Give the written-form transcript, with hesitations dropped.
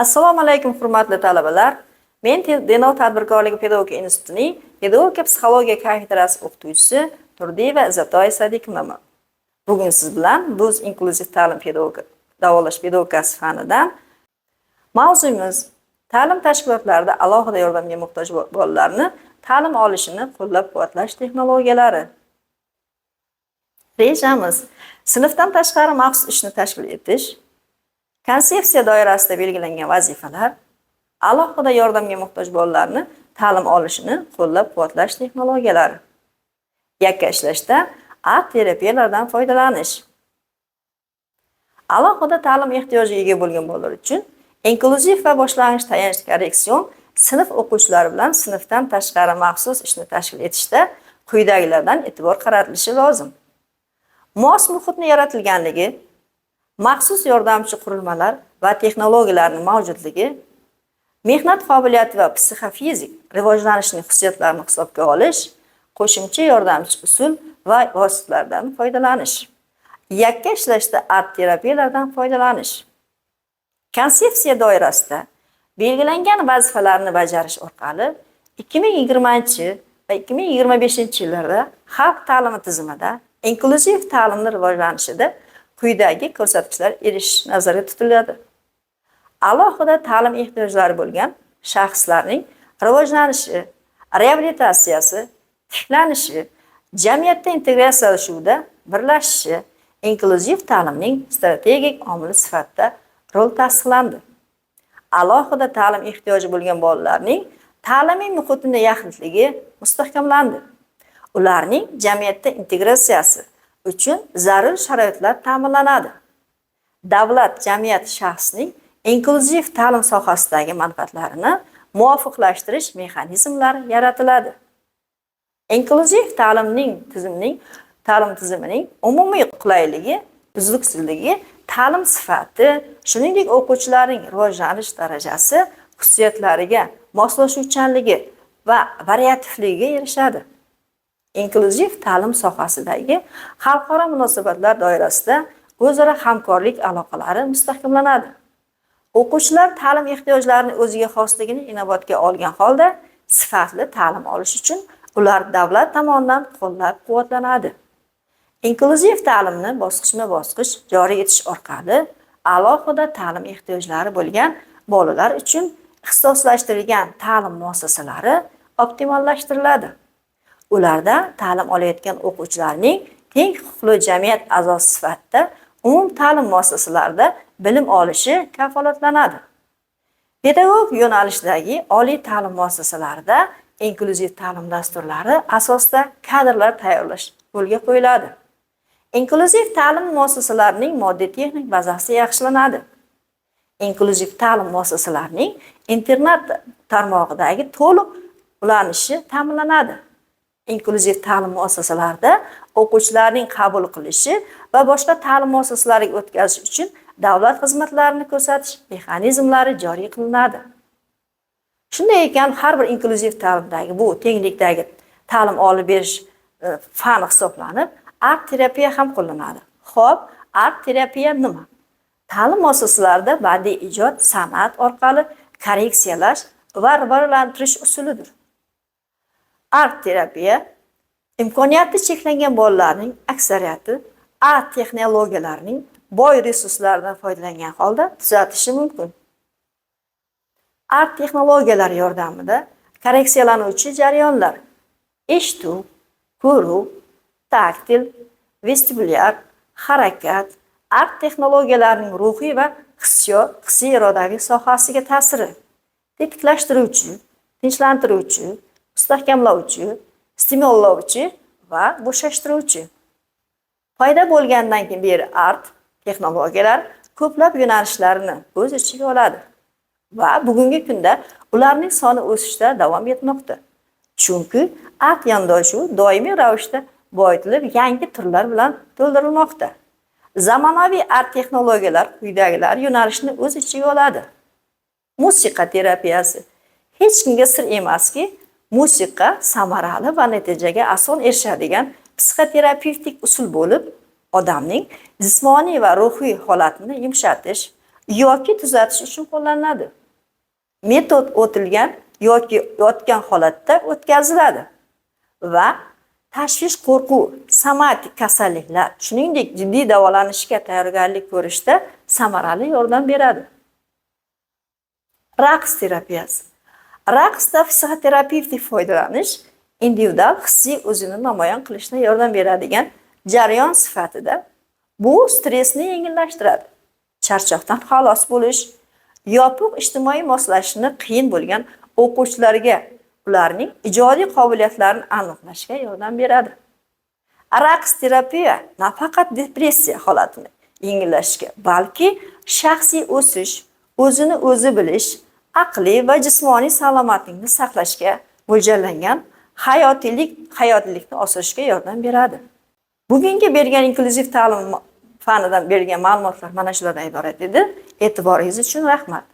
Assalomu alaykum, hurmatli talabalar. Men Denov tadbirkorligi pedagogika institutining pedagogika psixologiya kafedrasi o'qituvchisi Turdiyeva Izzatoy Sadiqovaman. Bugun siz bilan biz inklyuziv ta'lim pedagogika, davolash pedagogikasi fanidan mavzuyimiz ta'lim tashkilotlarida alohida yordamga muhtoj bolalarni ta'lim olishini qo'llab-quvvatlash texnologiyalari. Rejamiz: sinfdan tashqari maxsus ishni tashkil etish, konsepsiya doirasida belgilangan vazifalar, alohida yordamga muhtoj bolalarni ta'lim olishini qo'llab-quvvatlash texnologiyalari, yakka ishlashda art terapiyalardan foydalanish, alohida ta'lim ehtiyojiga ega bo'lgan bolalar uchun inklyuziv va boshlang'ich tayanch korreksion sinf o'quvchilari bilan sinfdan tashqari maxsus ishni tashkil etishda quyidagilardan e'tibor qaratilishi lozim: mos muhitni yaratilganligi, maxsus yordamchi qurilmalar va texnologiyalarning mavjudligi, mehnat qobiliyati va psixofizik rivojlanishning xususiyatlarini hisobga olish, qo'shimcha yordamchi usul va vositalardan foydalanish, yakka ishlashda art terapiyalardan foydalanish. Konsepsiya doirasida belgilangan vazifalarni bajarish orqali 2020 va 2025 yillarda xalq ta'limi tizimida inklyuziv ta'limni rivojlanishida quyidagi ko'rsatkichlar erishish nazarda tutiladi. Alohida ta'lim ehtiyojlari bo'lgan shaxslarning rivojlanishi, reabilitatsiyasi, tiklanishi, jamiyatda integratsiyalashuvda birlashishi inklyuziv ta'limning strategik omili sifatida rol tasdiqlandi. Alohida ta'lim ehtiyoji bo'lgan bolalarning ta'limiy muhitini yaxlitligi mustahkamlandi. Ularning jamiyatda integratsiyasi uchun zarur sharoitlar ta'minlanadi. Davlat, jamiyat, shaxsning inklyuziv ta'lim sohasidagi manfaatlarini muvofiqlashtirish mexanizmlari yaratiladi. Inklyuziv ta'limning tizimning ta'lim tizimining umumiy qulayligi, uzluksizligi, ta'lim sifati, shuningdek o'quvchilarning rivojlanish darajasi xususiyatlariga moslashuvchanligi va variativligiga erishadi. Inklyuziv ta'lim sohasidagi xalqaro munosabatlar doirasida o'zaro hamkorlik aloqalari mustahkamlanadi. O'quvchilar ta'lim ehtiyojlarini o'ziga xosligini inobatga olgan holda sifatli ta'lim olish uchun ular davlat tomonidan qo'llab-quvvatlanadi. Inklyuziv ta'limni bosqichma-bosqich joriy etish orqali alohida ta'lim ehtiyojlari bo'lgan bolalar uchun ixtisoslashtirilgan ta'lim muassasalari optimallashtiriladi. Ularda ta'lim olayotgan o'quvchilarning teng huquqli jamiyat a'zosi sifatida umum ta'lim muassasalarida bilim olishi kafolatlanadi. Pedagog yo'nalishidagi oliy ta'lim muassasalarida inklyuziv ta'lim dasturlari asosida kadrlar tayyorlash yo'lga qo'yiladi. Inklyuziv ta'lim muassasalarining moddiy-texnik bazasi yaxshilanadi. Inklyuziv ta'lim muassasalarining internet tarmog'idagi to'liq ulanishi ta'minlanadi. Inklyuziv ta'lim muassasalarida o'quvchilarning qabul qilishi va boshqa ta'lim muassasalariga o'tkazish uchun davlat xizmatlarini ko'rsatish mexanizmlari joriy qilinadi. Shunday ekan, har bir inklyuziv ta'limdagi bu tenglikdagi ta'lim olib berish fani hisoblanib, art terapiya ham qo'llanadi. Xo'p, art terapiya nima? Ta'lim muassasalarida badiiy ijod, san'at orqali korreksiyalash va rivojlantirish usulidir. Art terapiya imkoniyati cheklangan bolalarning aksariyati art texnologiyalarining boy resurslaridan foydalangan holda tuzatishi mumkin. Art texnologiyalari yordamida korreksiyalanuvchi jarayonlar eshituv, ko'ruv, taktil, vestibulyar, harakat, art texnologiyalarining ruhiy va hissiyot, hissiy irodaviy sohasiga ta'siri, tetiklashtiruvchi, tinchlantiruvchi, mustahkamlovchi, stimullovchi va bo'shashtiruvchi. Paydo bo'lgandan keyin beri art texnologiyalar ko'plab yo'nalishlarni o'z ichiga oladi va bugungi kunda ularning soni o'sishda davom etmoqda. Chunki art yondashuvi doimiy ravishda boyitilib, yangi turlar bilan to'ldirilmoqda. Zamonaviy art texnologiyalar quyidagilar yo'nalishni o'z ichiga oladi. Musiqa terapiyasi. Hech kimga sir emaski, musiqa samarali va natijaga oson erishadigan psixoterapevtik usul bo'lib, odamning jismoniy va ruhiy holatini yumshatish, yoki tuzatish uchun qo'llaniladi. Metod o'tilgan yoki yotgan holatda o'tkaziladi va tashvish, qo'rquv, somatik kasalliklar, shuningdek jiddiy davolanishga tayyorgarlik ko'rishda samarali yordam beradi. Raqs terapiyasi. Raqsda psixoterapevtik foydalanish individual hissiy o'zini namoyon qilishda yordam beradigan jarayon sifatida bu stressni yengillashtiradi. Charchoqdan xalos bo'lish, yopiq ijtimoiy moslashishni qiyin bo'lgan o'quvchilarga ularning ijodiy qobiliyatlarini aniqlashga yordam beradi. Raqs terapiya nafaqat depressiya holatini yengillashishga, balki shaxsiy o'sish, o'zini o'zi bilish, aqliy va jismoniy salomatlikni saqlashga mo'ljallangan hayotiylikni oshirishga yordam beradi. Bugungi bergan inklyuziv ta'lim fanidan bergan ma'lumotlar mana shulardan iborat edi. E'tiboringiz uchun rahmat.